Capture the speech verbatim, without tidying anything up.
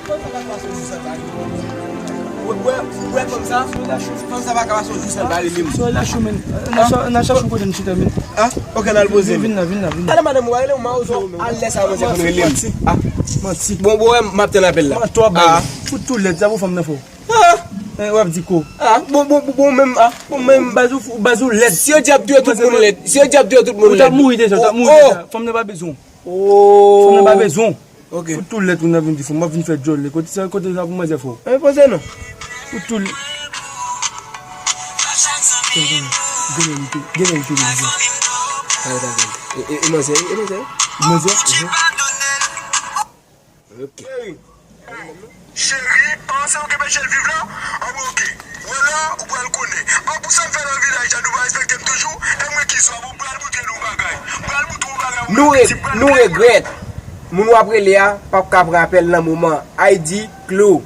Wè, wè, wè fanm sa? Fanm sa pa ka pase yon jou san l pa rele m. Sou la chou men. Nan chache yon kote m chita men. Ah, ok, n al poze m. Vin la, vin la, vin la. Talè madanm ou pa rele m, mawozo, al lè sa manzè konn rele m. Ah, manti. Bon, bon, wè, m ap tann apèl la. Manti w ap bay. Fout tou lèd, sa pou fanm nan fè w. Ah, w ap di ko. Ah, bon, bon, bon, bon, menm, ah, bon, menm. Baz ou, baz ou lèd. Si yo di ap touye tout moun lèd. Si yo di ap touye tout moun lèd. Ou t ap mouri deja, ou t ap mouri deja. Fanm nan pa bezwen w. Fanm nan pa bezwen w. Ok. Fout tou lèd ou nan vin di fanm, w ap vin fè djòl. Kote sa, kote sa pou manzè fè w? E poze non. Fout tou lèd. Genyen, genyen, genyen. Kale ta kale. E, e, e manzè, e manzè. Manzè? Ok. Cheri, an se ou ki pèche l viv la? An bon, ok. Wè la, ou pral konnen. An pou sa m fè nan vilaj la, nou pa respekte m toujou? E mwen ki swa, bon, m pral montre nou yon bagay. M pral montre w yon bagay. Nou, re, nou regrèt. Moun w ap rele a p ap ka pran apèl nan moman. I D Clou.